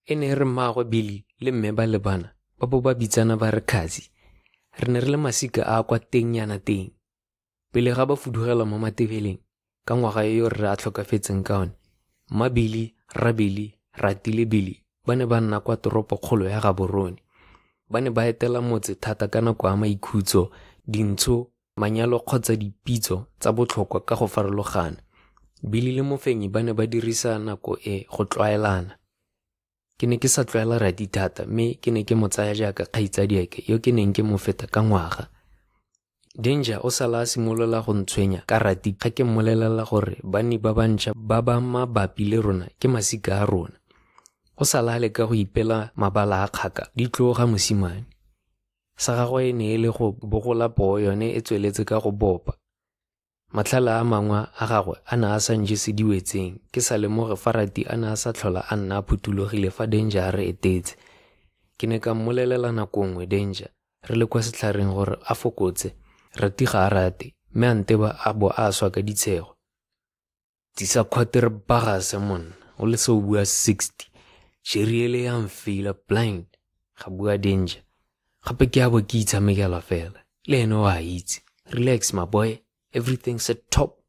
E ne e re mmaagwe Billy le mme ba lebana ba bo ba bitsana ba re Khazi. Re ne re le masika a a kwa tengnyana teng. Pele ga ba fudugela mo Matebeleng ka ngwaga yo rre a tlhokafetseng ka one, mma Billy, rra Billy, Rati le Billy ba ne ba nna kwa toropokgolo ya Gaborone. Ba ne ba etela motse thata ka nako ya maikhutso, dintsho, manyalo kgotsa dipitso tsa botlhokwa ka go farologana. Billy le Mofenyi ba ne ba dirisa nako e go tlwaelana. Ke ne ke sa tlwaela Rati thata mme ke ne ke mo tsaya jaaka kgaitsadiake yo ke neng ke mo feta ka ngwaga. Danger o sala a simolola go ntshwenya ka Rati ga ke mmolelela gore banni ba bantšha ba ba mabapi le rona ke masika a rona. O sala a leka go ipela mabala a kgaka di tloga mosimane. Sa gagwe e ne e le go bogola poo yone e tsweletse ka go bopa. Matlhale a mangwe a gagwe a ne a sa njese diwetseng, ke sa lemoge fa Rati a ne a sa tlhola a nna a phuthologile fa Danger a re etetse. Ke ne ka mmolelela nako nngwe Danger re le kwa setlhareng gore a fokotse, Rati ga a rate, mme a nteba a bo a swa ka ditshego. Tsisa kgwate re bagase monna, o le se o bua 60. Jerry ele ya mfeila blind, ga bua Danger. Gape ke a bo ke itshamekela fela, le ene o a itse. Relax my boy, everything's at top.